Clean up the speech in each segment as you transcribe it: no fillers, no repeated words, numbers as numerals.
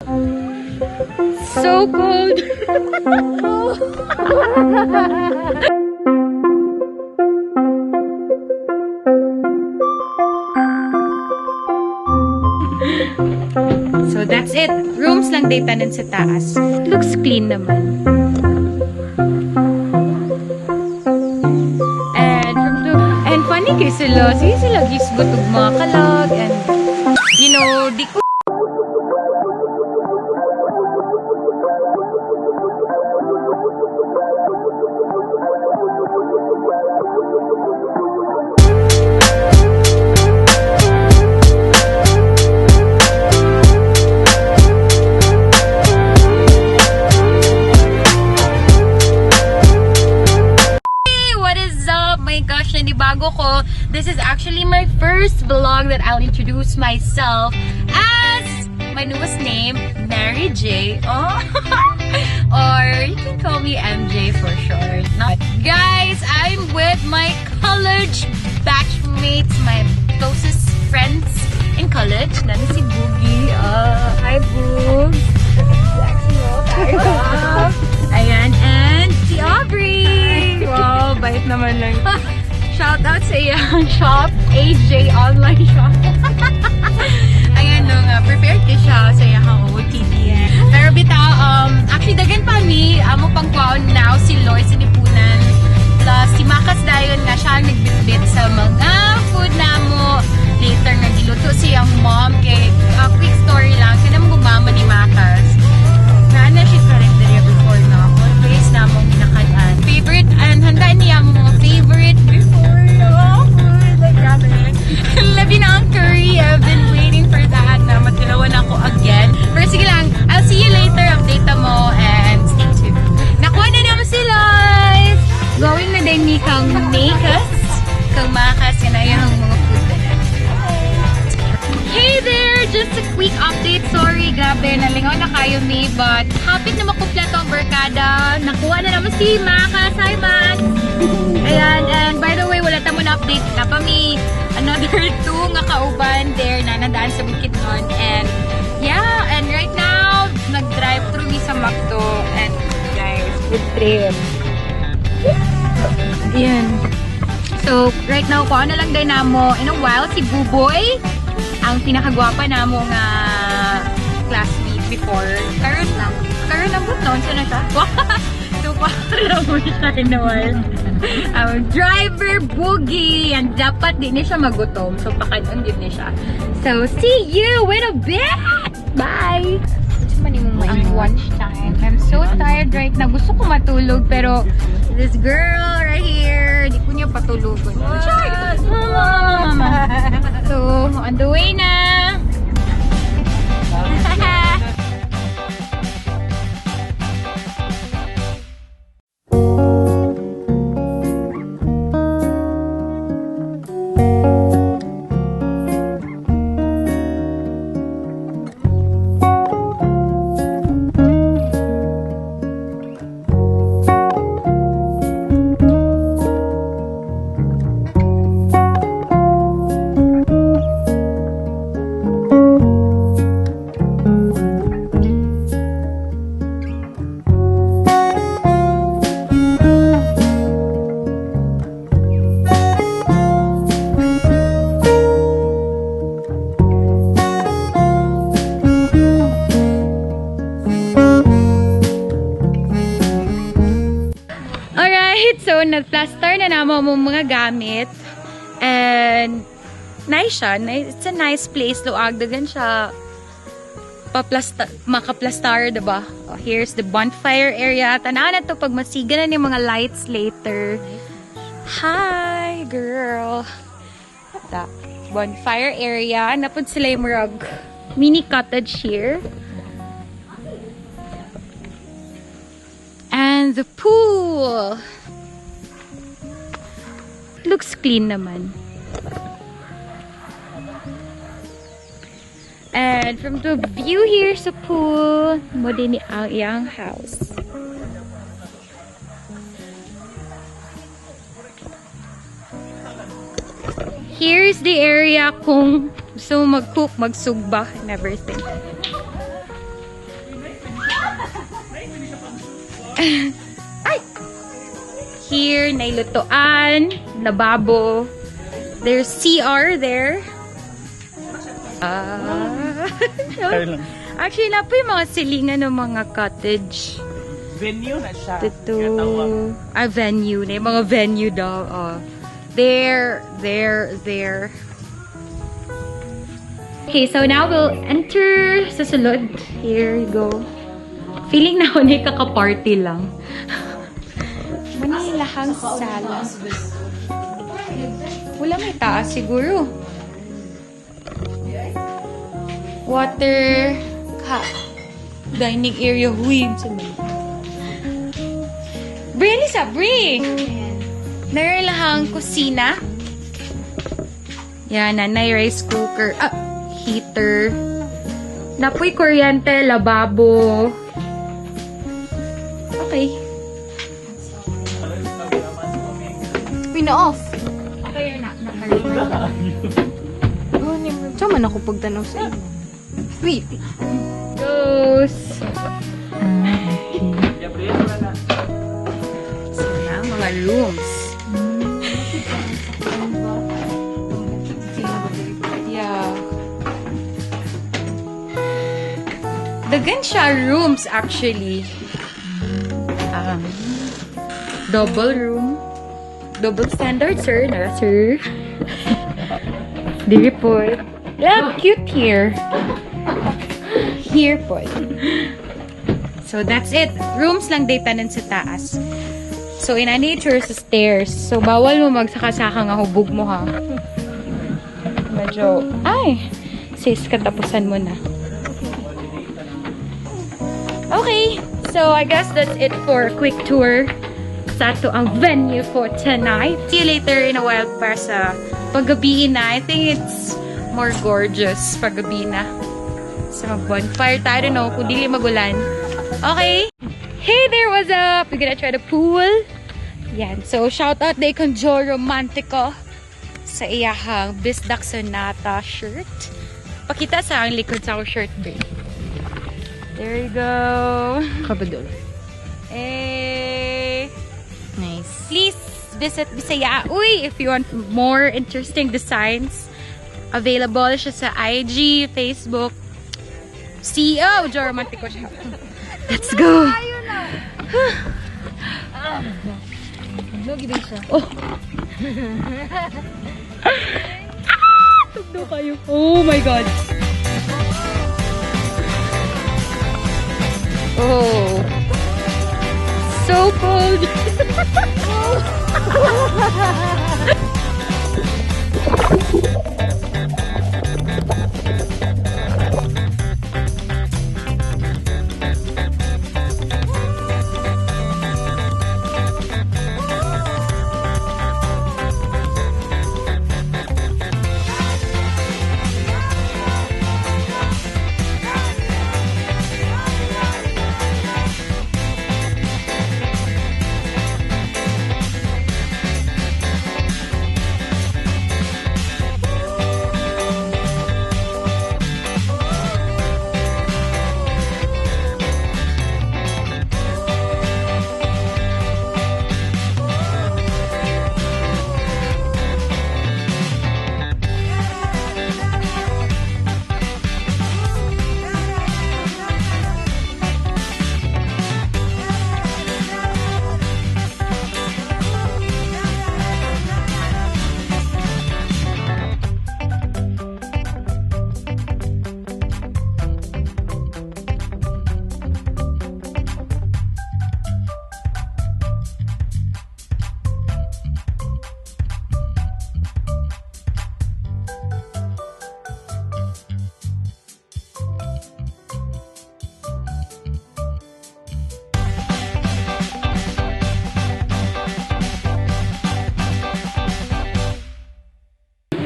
So cold. So that's it. Rooms lang day tanan sa taas. Looks clean naman. And from the and funny kay sila, sige sila gisgot og mga kalag and di ko. Hey, what is up? My gosh, nanibago ko. This is actually my first vlog that I'll introduce myself as my newest name, Mary J. Oh. Or you can call me MJ for short. Not. Guys, I'm with my college batchmates, my closest friends in college. Nana si Boogie. Hi, Boogs. Ayan, and si Aubrey! Wow, bait naman lang. Shout out sa iyang shop, AJ Online Shop. Ayan, no nga, prepared ka siya sa iyang OOTD. Pero bitaw, actually, dagan pa mi, amo pang kwaon now, si Loy sa Nipunan. Plus, si Makas dayon nga siya ang nagbitbit sa mga food namo. Later, nagiluto siyang mom. Kay, quick story lang, kanang mama ni Makas. Naana siya karinderya before na. Always na mong ginakadan. Favorite, and handa niya ang mga favorite before. Oh, food. Like, grabe. Labi na ang curry. I've been waiting for that na magdalawan ako again. Pero sige lang, I'll see you later. Update mo and stay tuned. Nakuha na naman sila! Going na din ni kang Makas. Kang Makas, yan ay ang mga food na. Hey there! Just a quick update. Sorry, grabe. Nalingaw na kayo me, but hapit na makumpleto ang barkada. Nakuha na naman si Makas. Hi, Max! Ayan, and by the way, wala ta mo na update. Napa mi another two nga kauban there na nandaan sa Bukidnon. And yeah, and right now, nag-drive through mi sa McDo. And guys, food trip. Ayan. So, right now, kuha na lang din namo. In a while, si Buboy, ang pinakagwapa namo nga classmate before. Karon lang. Karon ang but noon siya na siya. So, para mo siya in a while. Ang driver Boogie. And dapat di ni siya magutom. So, pakanon din ni siya. So, see you in a bit! Bye! Ang watch time. I'm so tired right now. Gusto ko matulog pero this girl right here, di ko niya patulugon. Mama. So, on the way na. Alright, so nag-plaster na namo mo mga gamit. And nice siya. Nice, it's a nice place. Luag, dagan siya makaplastar, diba? Oh, here's the bonfire area. Tanaw na to pag masiga na ni mga lights later. Hi, girl. The bonfire area. Napod sila yung rug. Mini cottage here. And the pool. Looks clean naman. And from the view here sa pool, mo din ni ang iyang house. Here's the area kung gusto mo mag-cook, magsugba, and everything. Ay! Here, naay lutuan, lababo. There's CR there. Ah. Actually, naa poy mga silingan ng mga cottage. Venue na siya. Dito. Ginatawag. Ah, venue. Na yung mga venue daw. Oh. There, there, there. Okay, so now we'll enter sa sulod. Here you go. Feeling na ako na kaka-party lang. Manilahang sala. Wala, may taas siguro. Water. Ka. Dining area. Huy. Sa man. Bri, Lisa, Bri! Narilahang kusina. Yan, nanay rice cooker. Ah, heater. Naa poy kuryente, lababo. Okay. Pina-off. Okay, na. Naka-record. Saan man ako pagtanaw sa iyo? Wait. Goes. Gabriel, wala na. So, na, mga rooms. Yeah. Daghan siya rooms actually. Double room. Double standard, sir. Nara, sir. Diri po. Yeah, cute here. Here po. So, that's it. Rooms lang day tanan sa taas. So, in a nature sa stairs. So, bawal mo magsaka-saka nga hubog mo, ha. Medyo, ay! Sis, katapusan mo na. Okay. So, I guess that's it for a quick tour sa ato ang venue for tonight. See you later in a while para sa paggabi na. I think it's more gorgeous paggabi na. Sa mag-bonfire tayo, I don't know, kung dili magulan. Okay. Hey there, what's up? We're gonna try the pool. Yan. So, shout out day kang Joe Romantico sa iyahang Bisdak Sonata shirt. Pakita sa ang likod sa akong shirt, babe. There you go. Kabadol. Hey. Nice. Please visit Bisaya Uy if you want more interesting designs. Available siya sa IG, Facebook. CEO, Joe Romantico siya. Let's go! Lugi din siya. Oh. Ah! Tugdo kayo. Oh my God. Oh. So cold.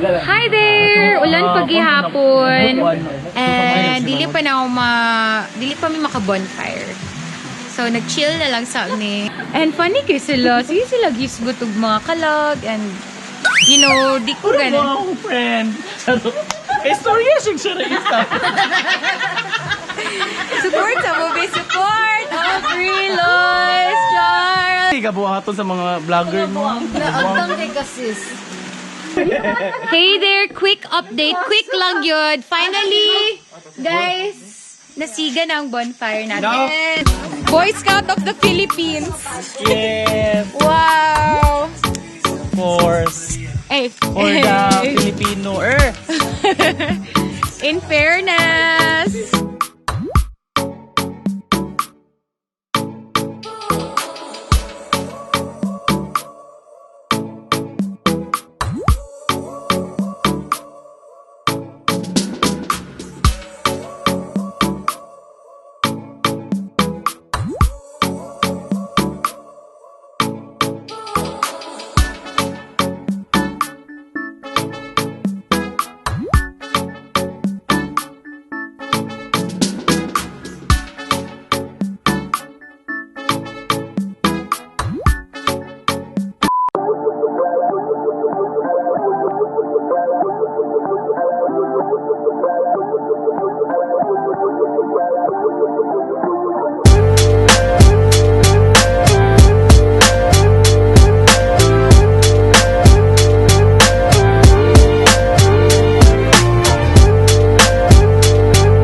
Hi there! Ulan paghihapon. And dili pa mi maka-bonfire. So nag-chill na lang sa ni. And funny kay sila, sige sila gisgot og mga kalag and di ko Puro ganun. mo akong friend. Charot. Eh, story siya siya rin isa. Support sa movie, support! Aubrey Lloyd! kabuhaton sa mga vlogger mo. Naagtang kay kasis. Hey there, quick update. Quick lang yun. Finally, guys, nasiga na ang bonfire natin. Boy Scout of the Philippines. Yes, Wow! of course. Eh, For the Filipino. In fairness.